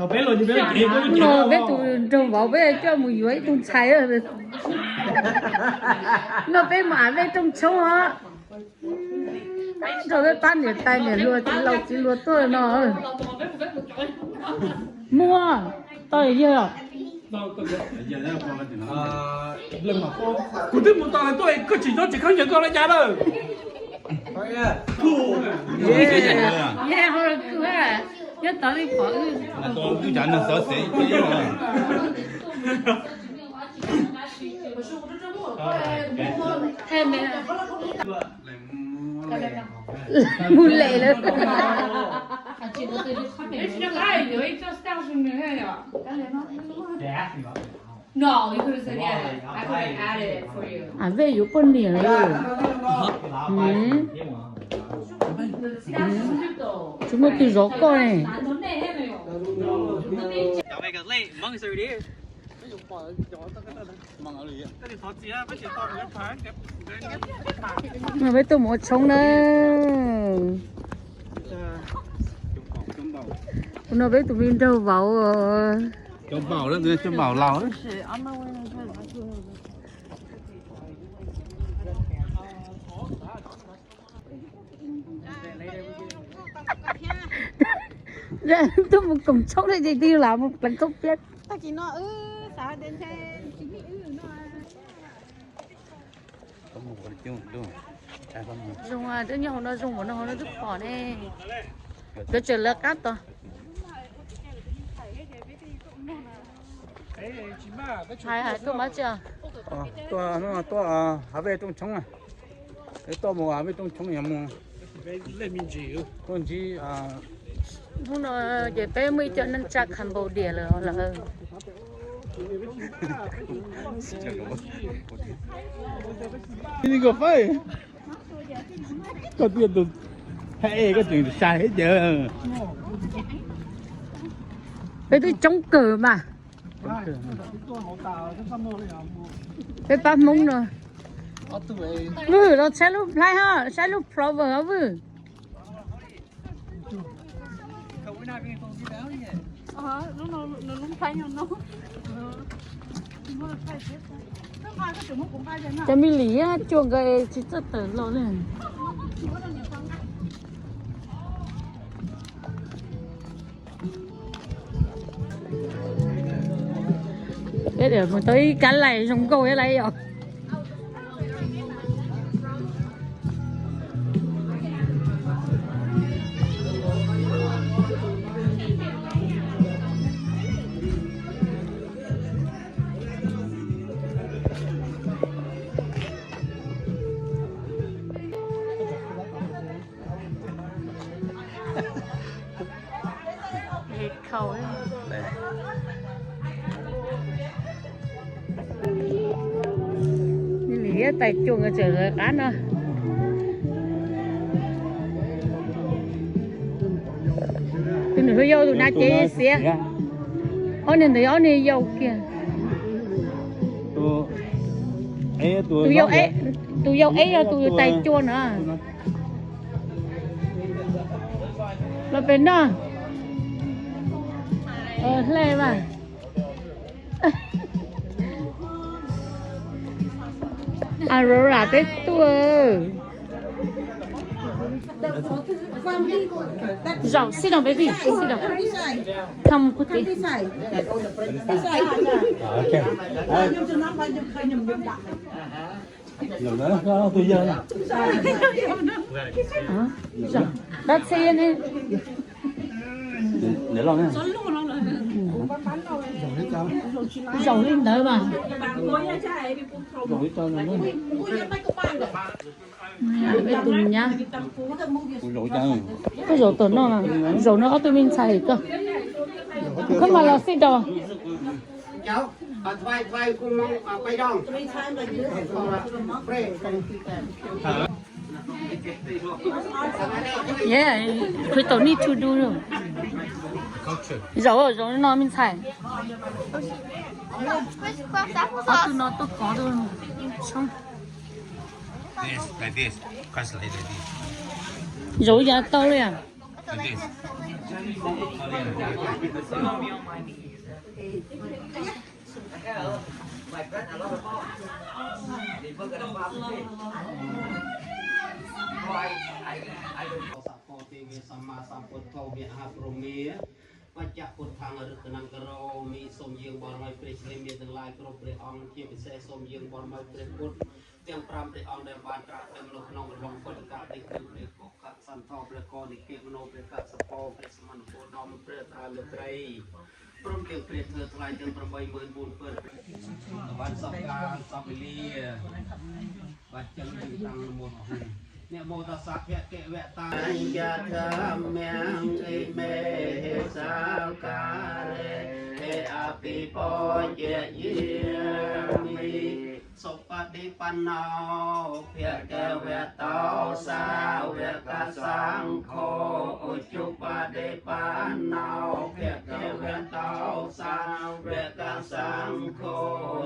No peb tus nraug vauv peb coj mus yuav ib tug ntxhais. No peb mus av Vej Rooj Tshoob os. Nrog peb pab niam tais niam hluas txiv laus txiv hluas tuaj no. Muaj tau yawg. Kuv twb mus tau tuaj koj tsis nyob tsis khaub ncaws koj los cas lawm. Nyob tod li pom wb. Mus lem lawm. Av Vej yuav poj niam lawm. Tsis muaj twg zov koj ne. Peb tuaj mus ua tshoob na. Ua no peb tus me nraug vauv. Tuaj mus koom tshoob ne ces twb lam mus pleev khaub piab. Zoo, twb nyob hauv no zoo, hauv no hauv no twb pom ne. Yuav tseem lawv qab tod. Hais hais tuaj mab tsi. Tuaj, tuaj Hav Vej Rooj Tshoob na. Tuaj mus Hav Vej Rooj Tshoob yog mus tuaj ntsib. Hnub no ces peb muaj ib co neej tsa Cambodia lawm lawm. Koj tias tus, koj tseem sai thiab ces. Peb twb coob kawg mas. Peb pab Hmoob no. Vwj, los saib lub plhaib ho, saib lub flower ho Vwj. Cov me lis cua nkawd tsis txawj tawm los li. Peb mus tau ib kab laim zoo nkauj thiab lauj yom. Lis thiab tais cua nkawd tseem lawv qab no. Tus nws hlub yau tus na ces xiav. Ob niag ntawd yog ob niag yau kiag. Tus yau eb yog tus tais cua na. Los pem no. Hle mas. Aurora peb tuaj. Zaum, sit down, baby, sit down. Come, put this. Zaum li ntawd mas. Peb tus nyab. Koj zaum tom no, zaum no ob tug me ntxhais koj. Koj mas los sit down. Yeah, Crystal need to do. Zaum, zaum no me ntxhais. Ob tug no tuaj kov tus tshoob. Zaum yav tau li. Pach jam put thang rwt tnam karo mi xom yeej bor mej prej sle mej tnlai kro prej ong cia pej xem xom yeej bor mej prej put tiam pram prej ong dej npa tra tem lug nong rong poj ka dej kw prej koj ka san thau prej ko dej kiam mno prej ka sa pau prej sman ko dom prej tra lej trei prom tiam prej thw thlai tiam pram bai mej npun pej wan sab ka sab pej liam. Vaj ceeb lwm tang mos, niam mos tas xav phiam kev vaj tas ya tham meang ib me hej sab ka re, ej a pij pov ciam yia mi, xom paj dej paj nau phiam kev vaj tau xa, vaj ka xav kho, ua cuj paj dej paj nau phiam kev vaj tau xa, vaj ka xav kho,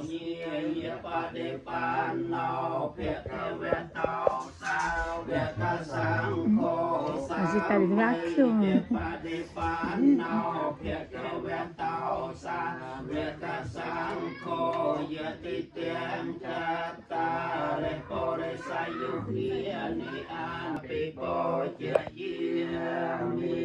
nyiaj nyiaj paj dej paj nau phiam kev vaj tau xa, vaj ka xav kho, xa paj dej paj nau phiam kev vaj tau xa, vaj ka xav kho, yog tij tiam ca tas reg pau reg xa yug niam ni a pij pov ciam yia mi.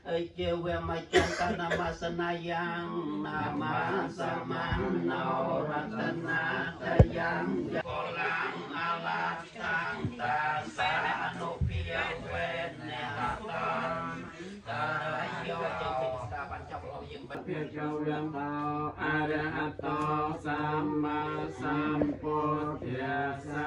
Ej, ces vaj mas ca tas na mas sa na yaam na mas sa mas nau ras tas na tas yaam ya pov laam a la taam tas sa nub piav vaj ne ha tom tas yog ces ces sa paj cov pov yeej paj piav rau vaj tau a rag ha tom sa mas sa pov thiab sa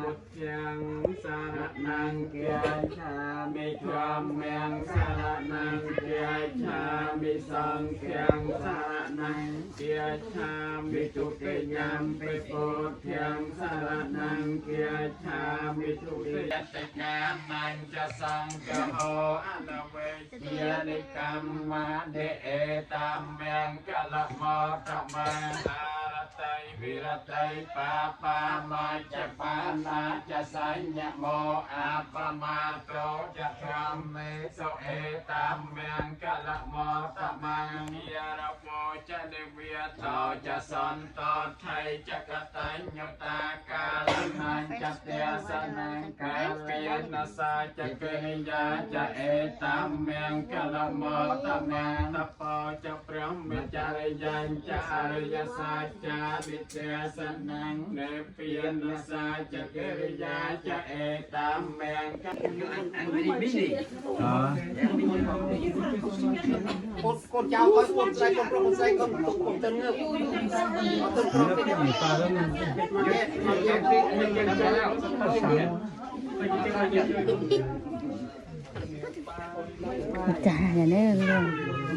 pov thiab sa ra nang kiav cha mi chua meang sa ra nang kiav cha mi song kiav sa ra nang kiav cha mi tus pej nyam pej pov thiab sa ra nang kiav cha mi tus pej nyam pej nyam nang ca song ca ho a la ve cia li kam ma de e tam meang ka la mo tam meang a ra tai vi ra tai pa pa ma ca pa na ca sa nya mo a pa ma to ca tham me so e tam meang ka la mo tam meang ya ra mo ca de via tau ca son to thai ca ka tai nyo ta ka la nang ca tia sa nang ka pia na sa ca ke ya ca e tam meang ka la mo tam meang ta pau ca prah me ca re ya ca re ya sa ca di tia sa nang ne pia na sa ca ke re ya ca e tam meang ka Koob, koob cau, koob, koob sais, koob ploj, koob sais, koob, koob tawg, koob tawg. Cas neb luag. Tus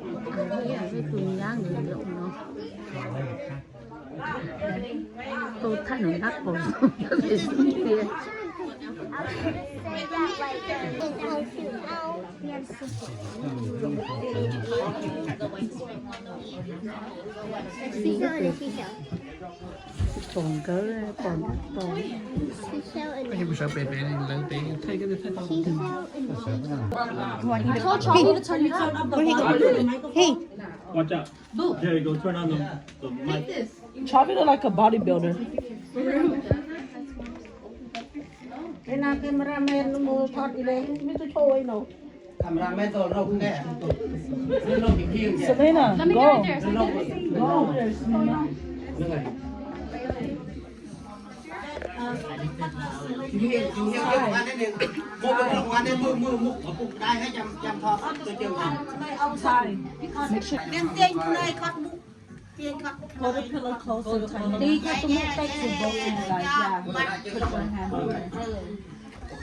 nyab nkawd zaum no. Tau thaij nws nab qos zoo pem xwb tiag. Pom nkawd, pom nkawd, pom. Koj yeej mus sawv pem pem lawv pem thaij koj thaij tau. Hey, hey. Watch out. There you go. Turn on the, the mic. Chavi look like a bodybuilder. Cameraman, no more thought, no. Cameraman, no, no, no. Selena, go. Go over there, Selena. Put a pillow closer to your knee. Put your hand over.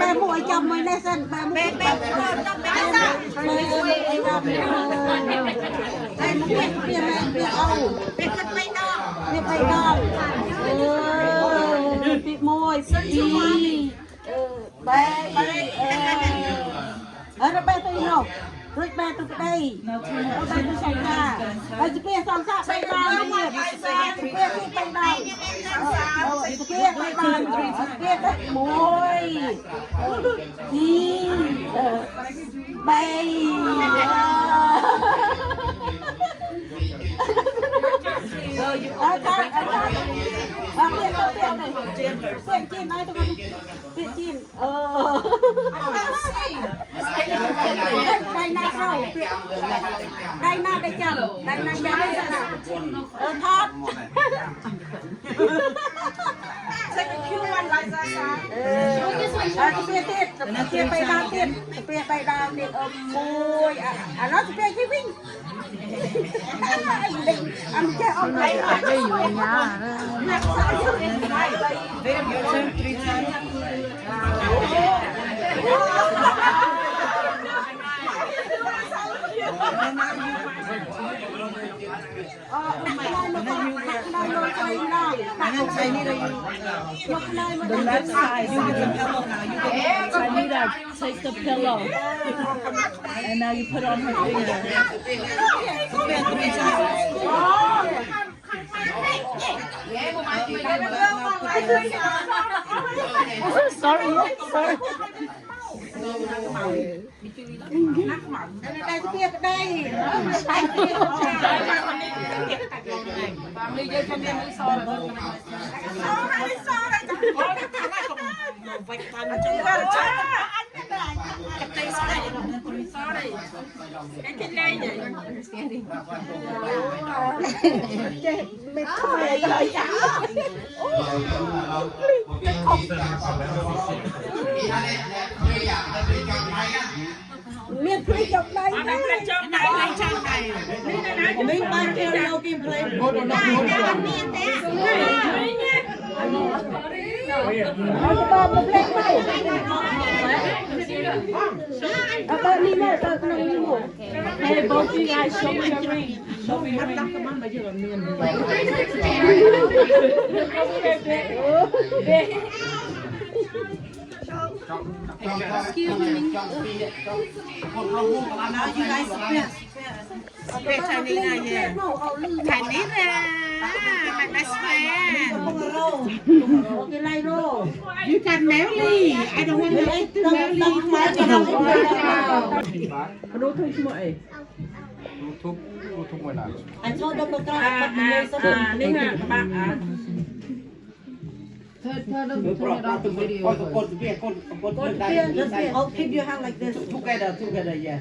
Ba muaj coj moj nej xwb, ba muaj. Pib muaj ib, ba, ba tus no, ba tus peb, ba tus xom xab, ba tus peb xom xab, ba tus peb, ba tus peb, ba tus peb, ba tus peb, ib, ba. Dai na rau, dai na dai cam, dai na cam, thab. Tus peb tib, tus peb pais dau tib, tus peb pais dau tib, ua mus, a no tus peb tib vij. The left side, you get the pillow now. You get the, Tanita, take the pillow. And now you put on her finger. Sorry, sorry. Miền Plate trong đây. Mình ba kêu là kêu plate. Hey, both you guys, show me your ring. Show me your ring. Excuse me. No, you guys, yeah, yeah. Chinese, uh, my best friend. You can marry. I don't want to marry. Bluetooth, Bluetooth ngoài này. I'll keep your hand like this. Together, together, yeah.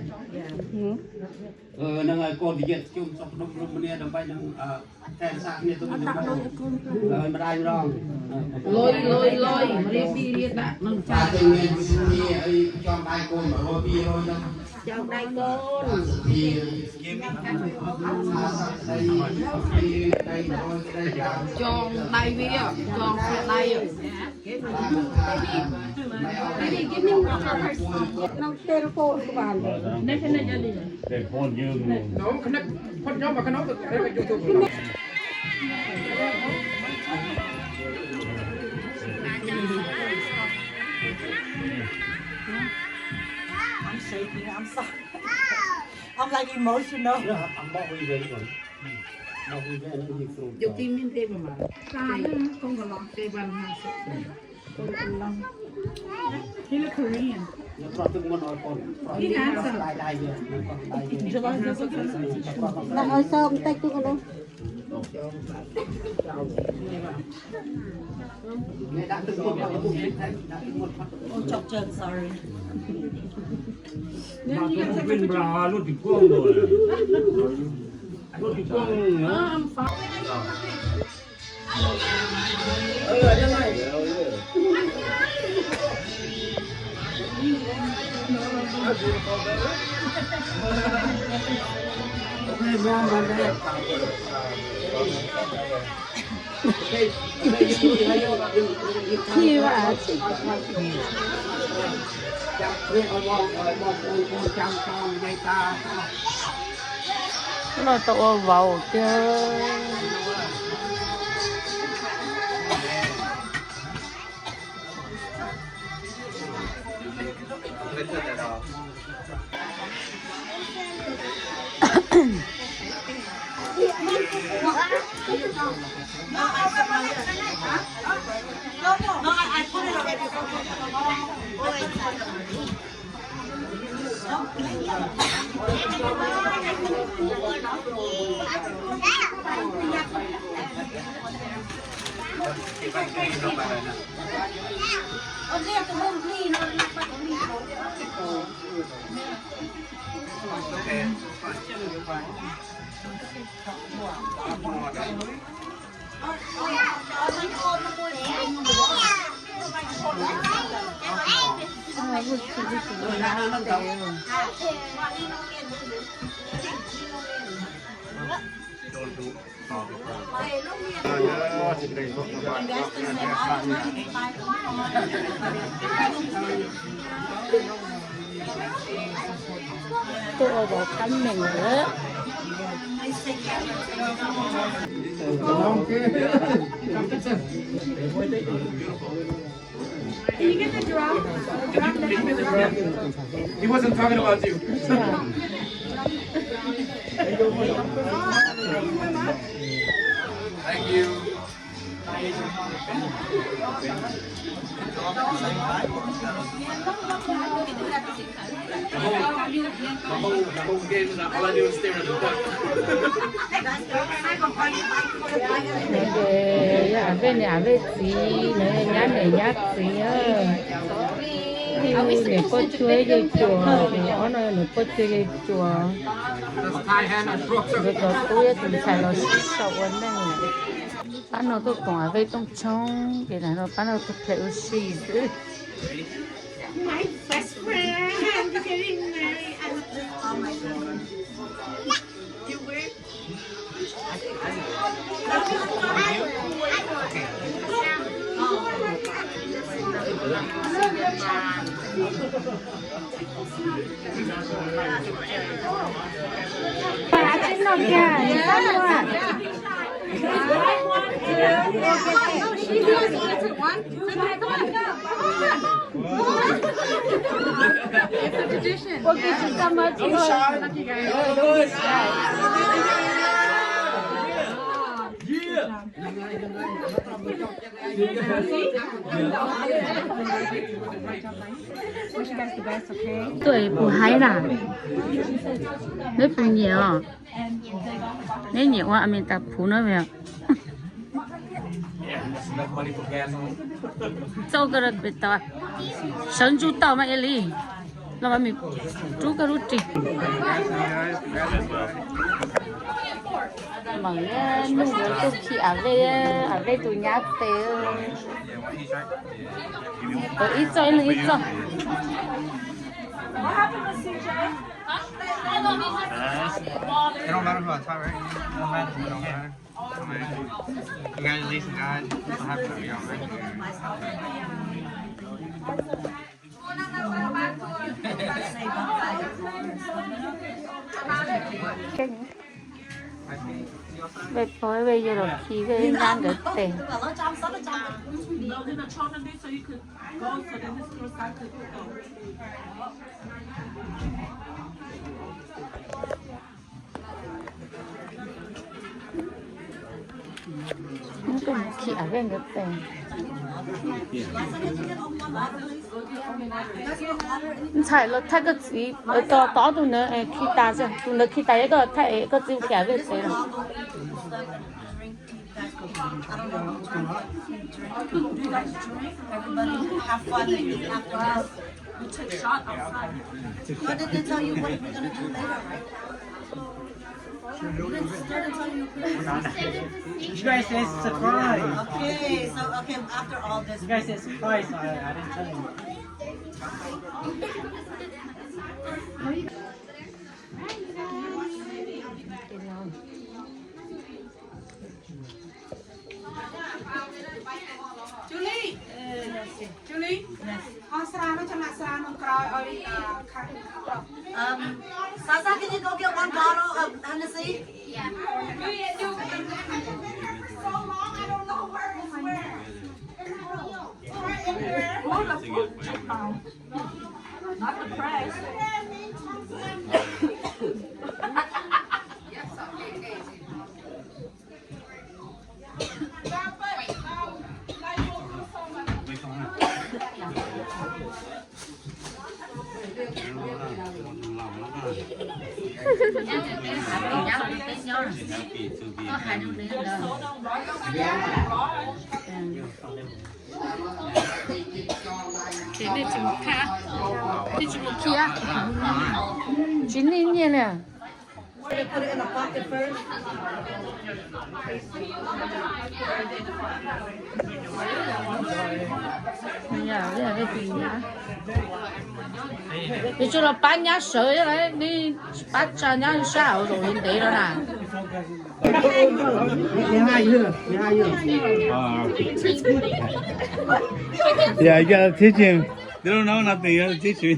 Loj, loj, loj, mriam pij riam dam noj tsa. Coj dai koj. Coj dai vim, coj dai. Noj tej phone kuv vam. I'm shaking, I'm sorry. I'm like emotional. Yo estoy en Deva, ma. Con color. Deva, ma. Con color. He look Korean. He handsome. Did you like this one? That also, thank you, hello. Oh, chọc trơn, sorry. Nws tus phooj ywg nplas luaj tim kuaj nkaus. Luaj tim kuaj nkaus. Los tau ua vauv tiag. Tuaj ua vauv qab meem lawm. Can you get the giraffe? He wasn't talking about you. Thank you. Ces yog Vej niam Vej txiv, nws nyab niam nyab txiv. Niam poj cuag yawg cuas, ob no yog niam poj cuag yawg cuas. Nkawd cov tub thiab tus ntxhais los sib sau ua neej. Pab no tuaj koom Vej rooj tshoob ces no pab no tuaj phem ua si xwb. My best friend getting married. I love this. Oh my God. You win. It's a tradition. We'll give you so much. Love you guys. Wish you guys the best, okay? Tuaj puas haib na? Neb puas nyiam os? Neb nyiam ua a me tas phuv no. Txauj koj tau sawv ntsug tau mas ua li los mas me rub koj lub ris. Mam li nug yuav tuaj khi a Vej, a Vej tus nyab tes. Ib txoj ib leeg ib txoj. It don't matter who I talk, right? It don't matter. It don't matter. Congratulations, guys. I'm so happy for y'all, man. Vej pog Vej yawg los khi Vej nyab nkawd tes. Khi av vej ntawd tes. Ntxhais los thaij koj txiv, tos ob tug ntawd khi tas, tus ntawd khi tas es koj thaij koj txiv khi av vej tes los. What did they tell you what we're gonna do later, right? You didn't, they didn't tell you. You guys said surprise. Okay, so, okay, after all this. You guys said surprise, so I, I didn't tell you. Julie, Julie, ho sra no tso na, sra no krau. Um, Sasa, can you go get one bottle of Hennessy? So long, I don't know where is where. Ooh, the food. Not the price. Ces nej tsis mus khia, nej tsis mus khia, tsis nij nyiaj li. Yuav tsum los pab nyab sawv, nej pab tsa nyab sab hauv zaum li ntev no na. Yeah, you gotta teach him. They don't know nothing, you gotta teach him.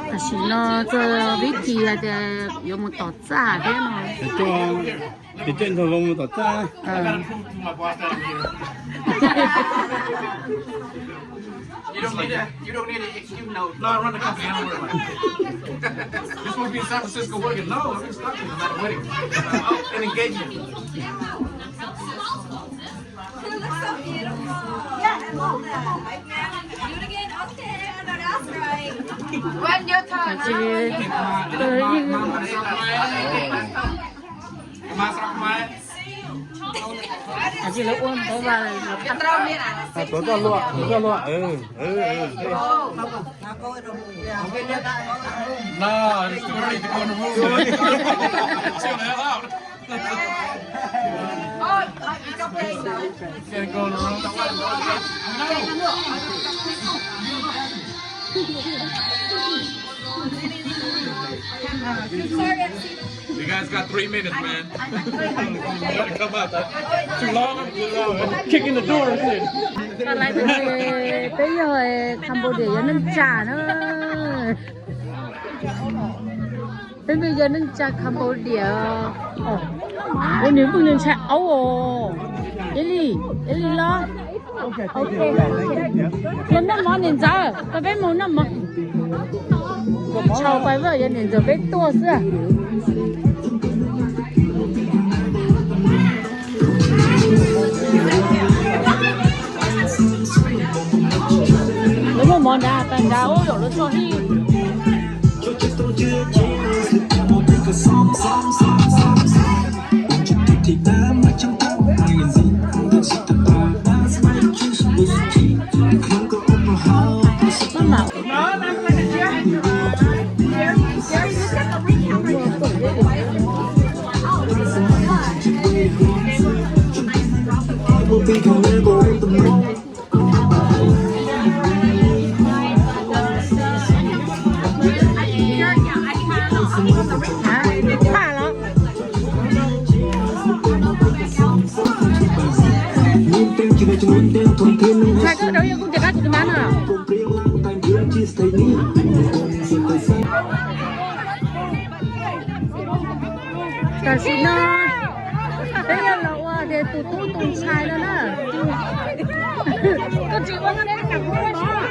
Tam sim no txog vib thi hais tias yuav mus tom txaj thiab no. Ces coj nrog vauv mus tom txaj. You don't need a, you don't need an excuse, no. No, I run the company, I don't worry about it. You're supposed to be in San Francisco working. No, I'm in Stockton, I'm at a wedding. Oh, an engagement. You look so beautiful. Yeah, I love that. Do it again. Okay, I know that's right. When your turn. Am I, am I, am I, am I, am I, Tuav txoj hlua, tuav txoj hlua. No, it's too early to go in the room. Chill the hell out. Can't go in the room. You guys got three minutes, man. You gotta come out. That's too long, too long. Kicking the door and shit. Peb yog Cambodia yuav neej tsa na. Peb peb yog neej tsa Cambodia. Ua nws pheej nws ntshai aub os. Eb li, eb li los. Yog noj mov niam ntxawm, peb mus noj mov. Tshau pais yog niam ntxawm peb tuaj xwb. Lawv muaj mov nrad tas nrad ub, zaum lawv tso hij. Ntshai koj rau yog kuv tias koj tus nab no. Tam sim no peb yog los ua tias tus tub tus ntxhais no na. Koj tsis ua no ne, kam kuv ua mov.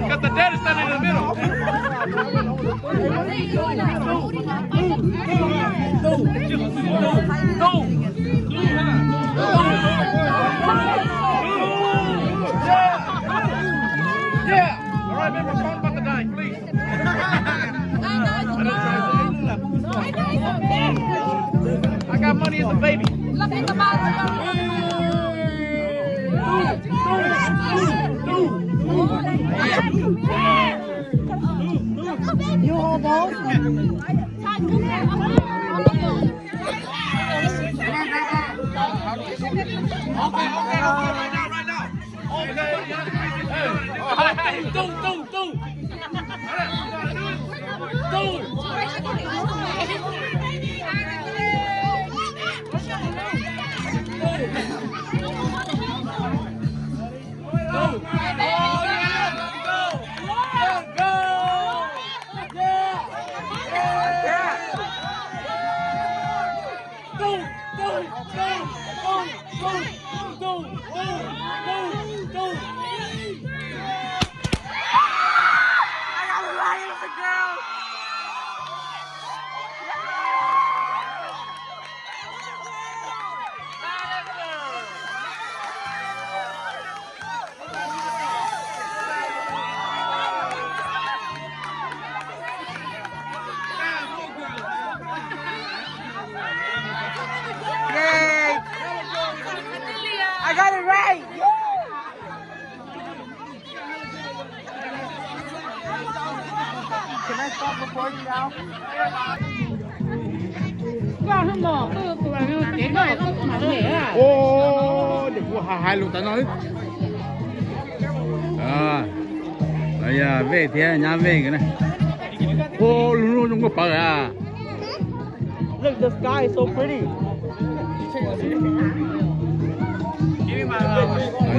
Because the dad is standing in the middle. Yeah. All right, remember, phone about the dyke, please. I got money as a baby. You hold those? Okay, okay, okay, right now, right now. Okay, yeah, hey, hey, hey, go, go, go. Go. Yay! I got it right! Can I stop recording now? Ua, ces kuv hais lus tas no. Yog Vej thiab nyab Vej nkawd na. Ua, lub zoo nkauj pawv a. Look, the sky is so pretty.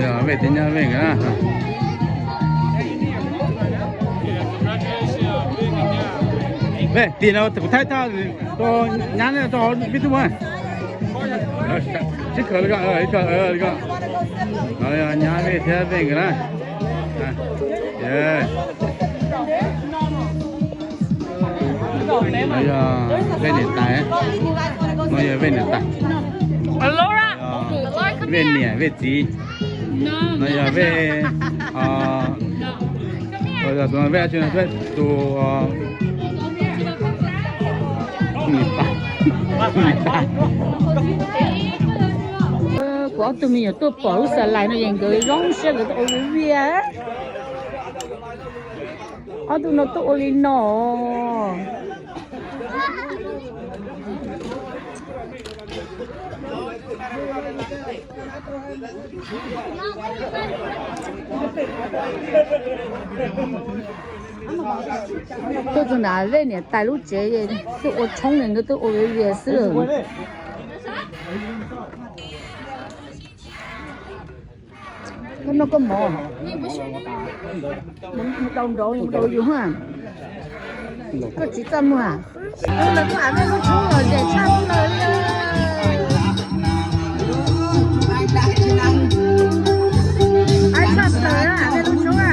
Yog Vej thiab nyab Vej nkawd na. Vej, tim no kuv thaij tag rau nyab ne, rau peb tug mas. Sib khawm li ko, li ko. No yog nyab Vej thiab Vej nkawd na. No yog Vej niam tais, no yog Vej niam tais, Vej niam Vej txiv, no yog Vej, Vej tus, kuv ob tug me nyuam tuaj pom lub xas lais no es nkawd zoo siab nkawd tuaj ua viv vias. Ob tug no tuaj ua li no. Tuaj txog nram Vej niam tais lub tsev, tuaj ua tshoob li, nkawd tuaj ua viv vias xwb. Koj noj koj mov, mus tau nraud mus tau yus, koj tsis txaj muag. Tus no kuj av nej lub tshoob los zem tshaj plaws li. Av tshaj plaws av nej lub tshoob a.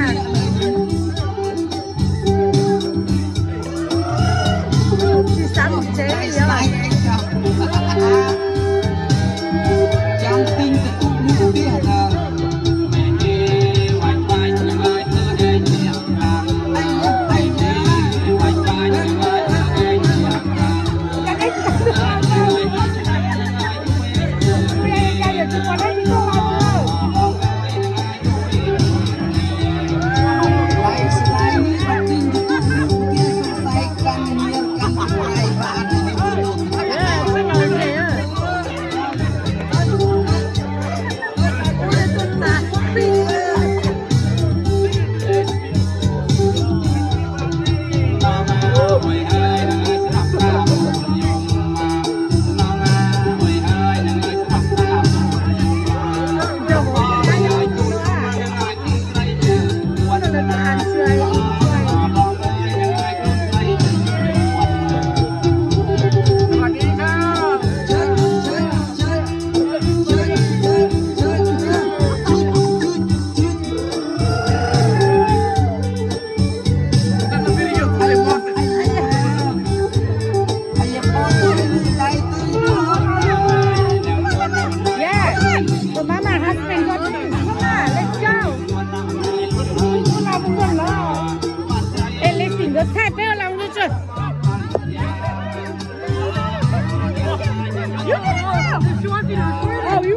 Tsis xav mus tsev li os.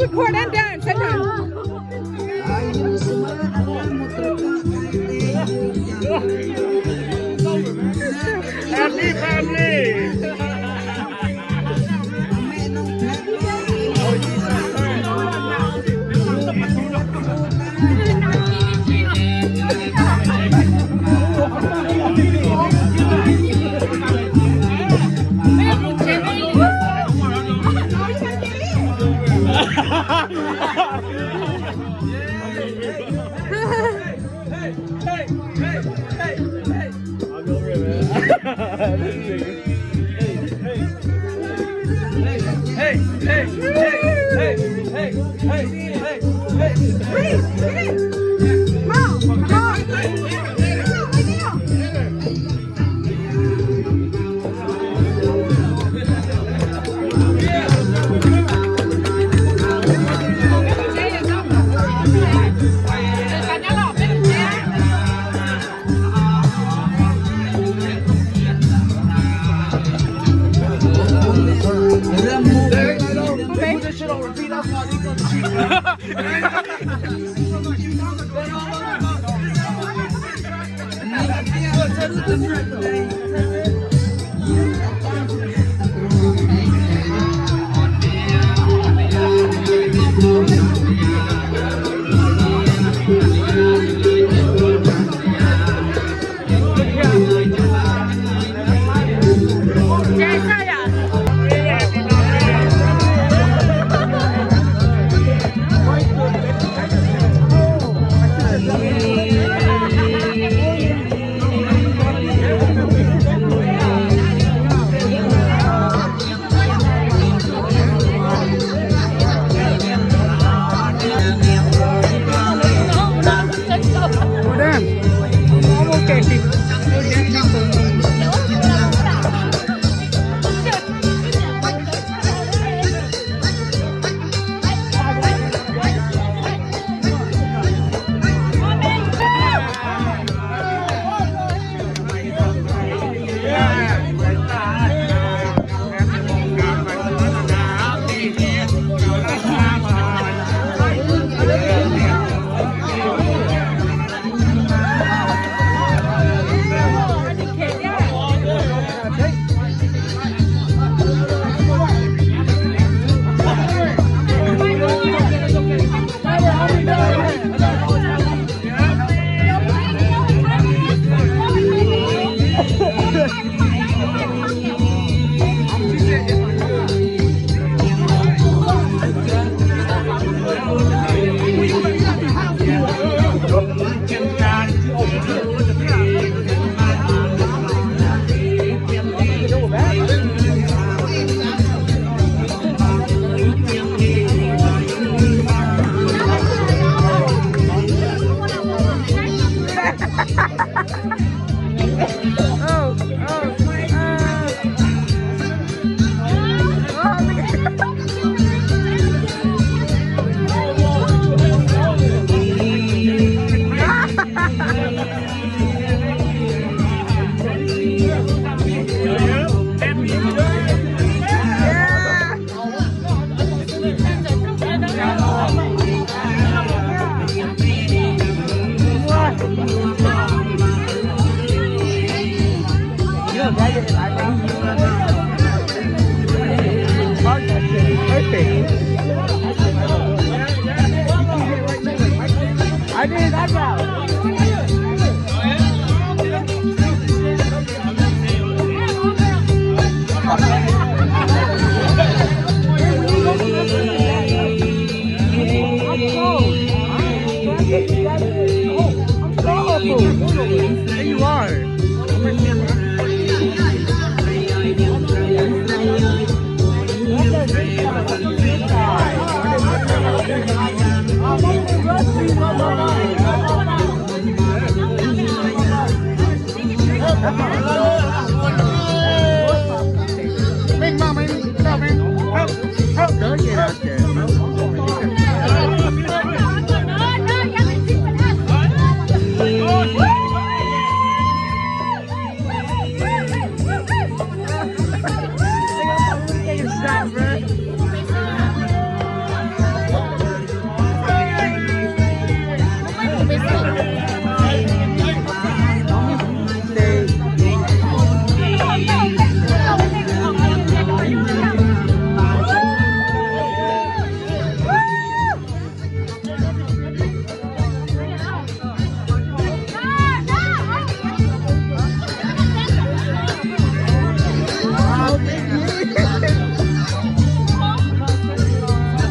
Record and dance, sit down. Happy family.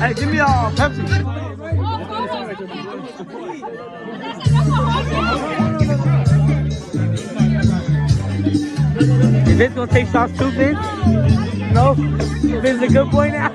Hey, give me a Pepsi. Is this gonna take shots too, Vince? No? Vince is a good boy now.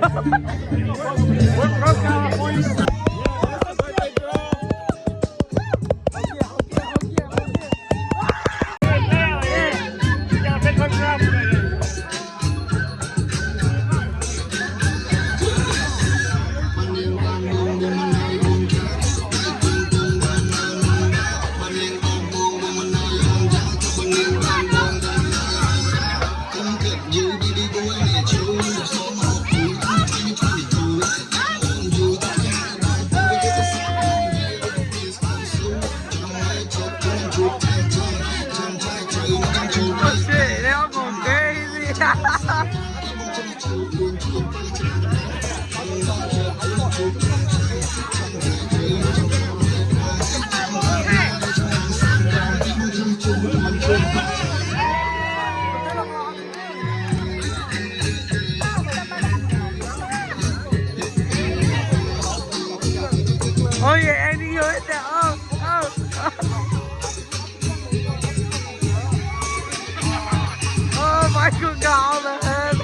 Oye, Andy, yo, este, oh, oh, oh. Oh, Michael got all the head.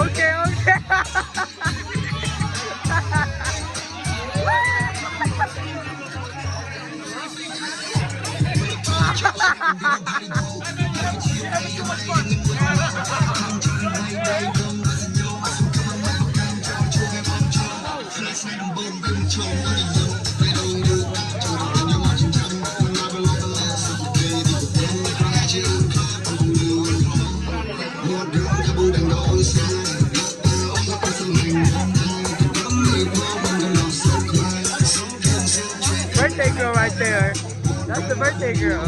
Okay, okay. Birthday girl right there. That's the birthday girl.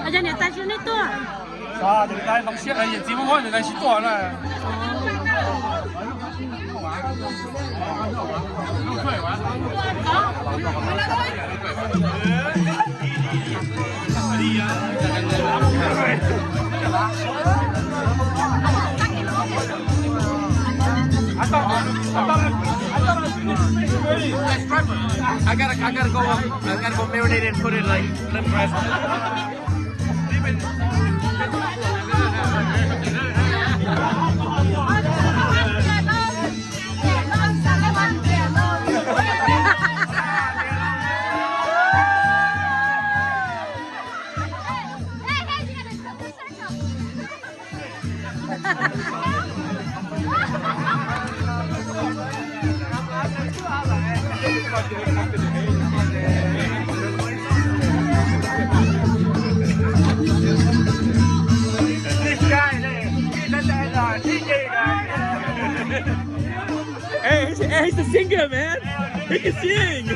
Ua cas niam tais tsis nej tuaj? Niam tais tsis tuaj na. I gotta, I gotta go, I gotta go marinate and put it like limp wrestling. This guy, he's a singer, man. He can sing.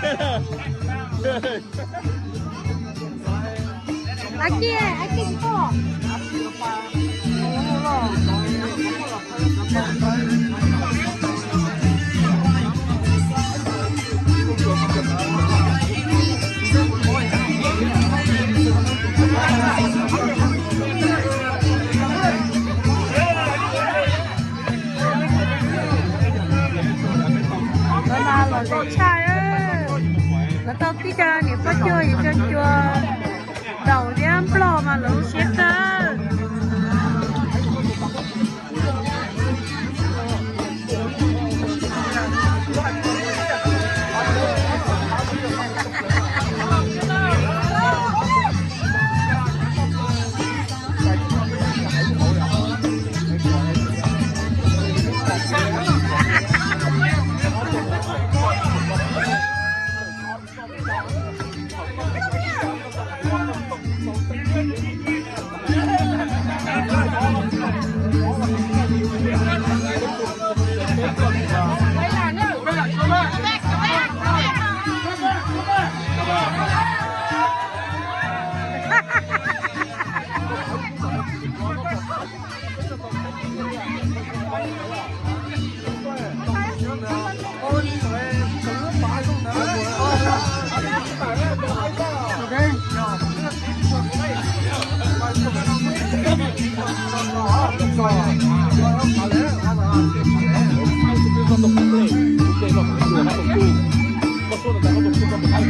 Aquí, aquí está. Lawv mas lom zem tshaj, lawv tau tib co niam poj cuag yim co cua daus thiab nplog mas lawv lub siab kawg.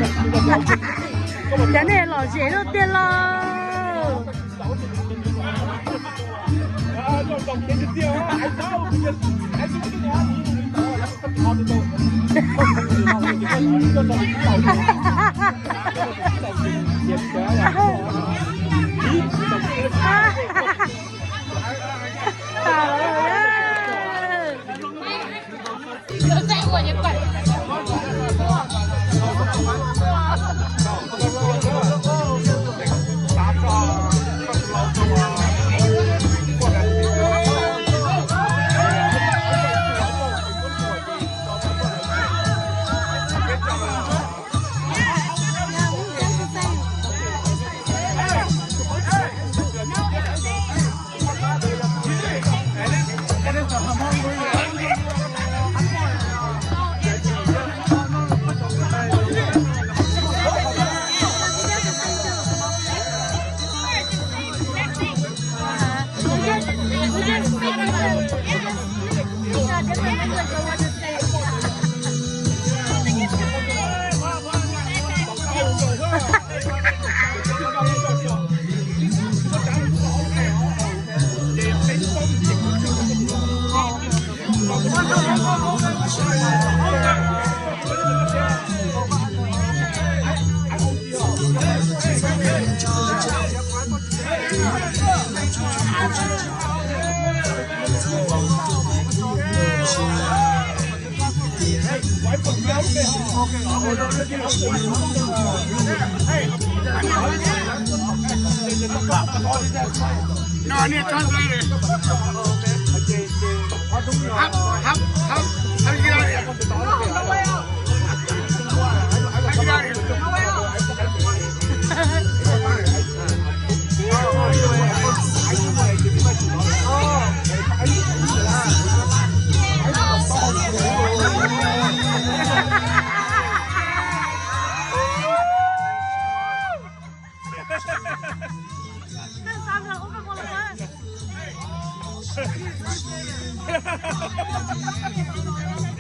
Cov nej lom zem lub tiag lauj.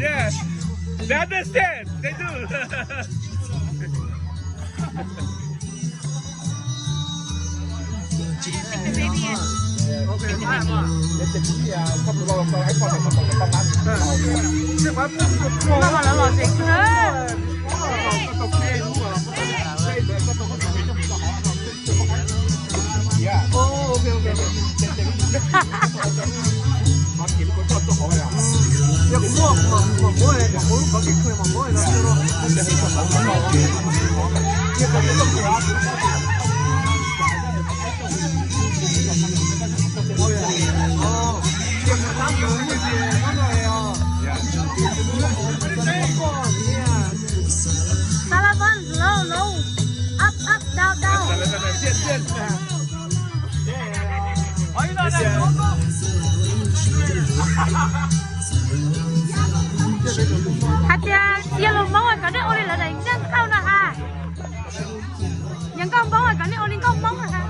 Yeah, they understand. They do. Xalavon low low, up up down down. Hais tias yog lus Hmoob kom nej ua li lawv daim ncej qauj no ha. Yog nkauj Hmoob kom nej ua li nkauj Hmoob ha.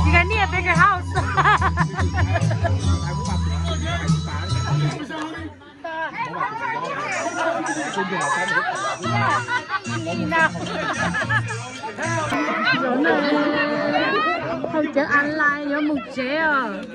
You guys need a bigger house. Hauv cawv online yuav mus tsev os.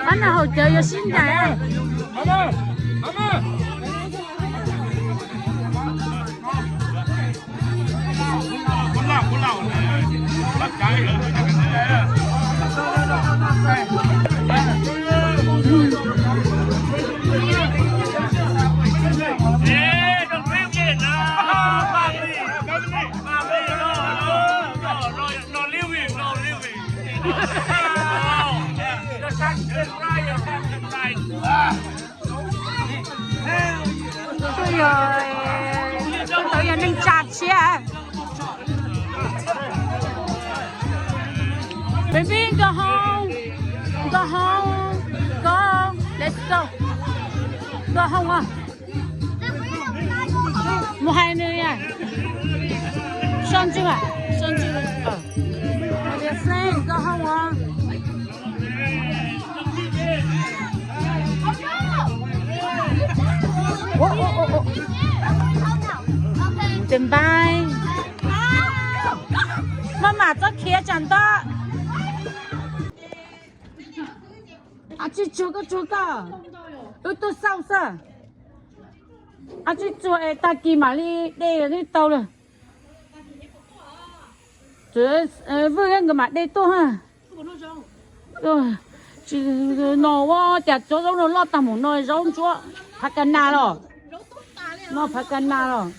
Pab no haus cawv yuav sib ncaim. Yog, tus ntawd yog neeg tsa tshiab. Baby, go home. Go home. Go. Let's go. Go home. Mus hais nws, soj ntswg, soj ntswg. Go home. Tes npais. Maj mam txhob khiav tsam ntawd. Ab tsi tsuag koj tsuag koj, wb tuaj xauj xwb. Ab tsi tsuag es tag kis mam li de tau lawm. Vwj nkawd mam de tuaj ha. Tsis no ua cas tsob zaub no loj tag mus no, zaub ntsuab phav ka na los. No phav ka na los.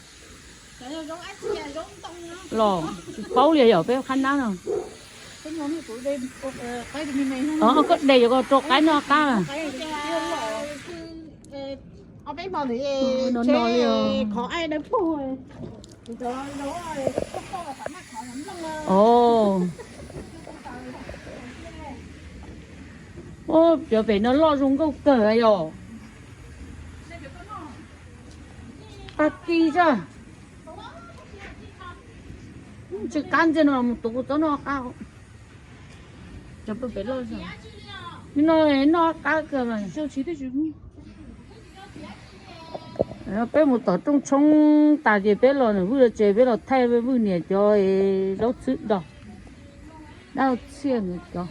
Los tsis paub li yog peb qhab nab no. Koj de yuav rau qaib noj qab. No no li. Cov pem no loj zoo nkauj kawg yom. Qab kis xwb. Tsis qab ntxiag no mus tuav kuv txob noj qab. Cov pem loj, no noj qab kawg mas. Peb mus tom rooj tshoob tas ces peb los nws Vwj tsev, peb los thaij Vwj niam cov zaub txhwb do, dab txhiaj nws cov.